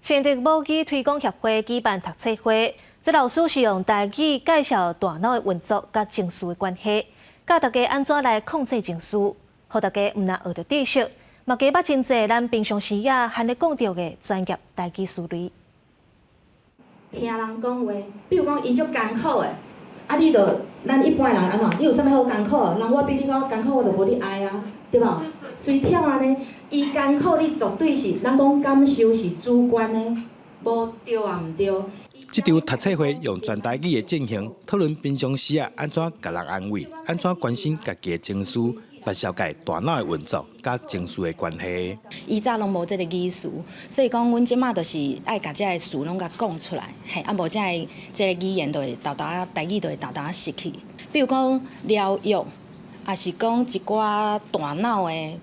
新竹母語推廣協會舉辦讀冊會，這老師是用台語介紹大腦的運作佮情緒的關係，教大家按怎來控制情緒，予大家毋但學著知識，嘛加捌真濟咱平常時仔罕咧講著的專業台語詞彙。聽人講話，比如講伊足艱苦的，啊你就咱一般的人按怎？你有啥物好艱苦的？人我比你閣艱苦，我就無你愛啊，對無？隨忝按呢，伊艱苦，你絕對是，咱講感受是主觀的，無對抑毋對。這場讀冊會用全台語的進行討論，平常時仔按怎共人安慰，按怎關心家己的情緒，來紹介大腦的運作佮情緒的關係。以早攏無這个語詞，所以講阮這馬就是愛共這个詞攏共講出來，嘿，啊無這个這个語言就會沓沓仔，台語就會沓沓仔失去。比如講療癒，抑是講一寡大腦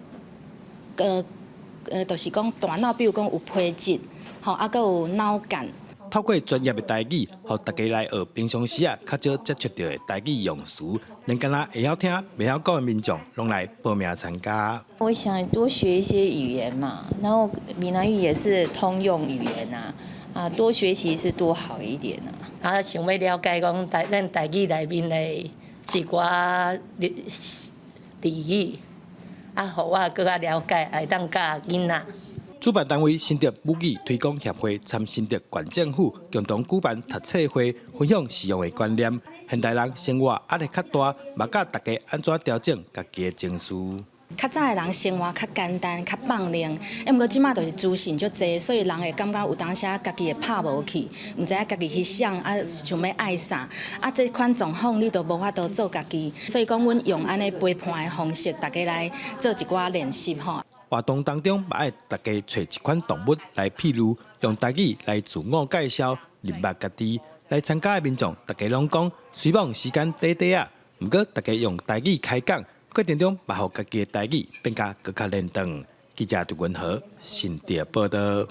的，就是講大腦，比如講有皮質，吼，啊，閣有腦幹。透過專業的台語，予大家來學平常時仔較少接觸著的台語用詞，連敢若會曉聽、袂曉講的民眾，攏來報名參加。我想多學一些語言嘛，然後閩南語也是通用語言啊，啊，多學習是多好一點啊。啊，想欲了解講台咱台語內面的一寡俚語，啊，予我閣較了解，會當教囡仔。主辦單位新竹母語推廣協會參新竹縣政府共同舉辦讀冊會，分享實用的觀念。現代人生活壓力較大，嘛教大家按怎調整家己的情緒。較早的人生活較簡單、較放任，啊，毋過這馬就是資訊足濟，所以人會感覺有當時仔家己會拍無去，毋知影家己去想啊，想欲愛啥，啊，這款狀況你都無法度做家己，所以講阮用按呢陪伴的方式，大家來做一寡練習吼。活動當中，嘛愛大家揣一款動物來譬喻，用台語來自我介紹，認捌家己。來參加的民眾，大家攏講，雖罔時間短短仔，毋過大家用台語開講，過程中嘛予家己的台語變甲閣較輪轉。記者杜文和新竹報導。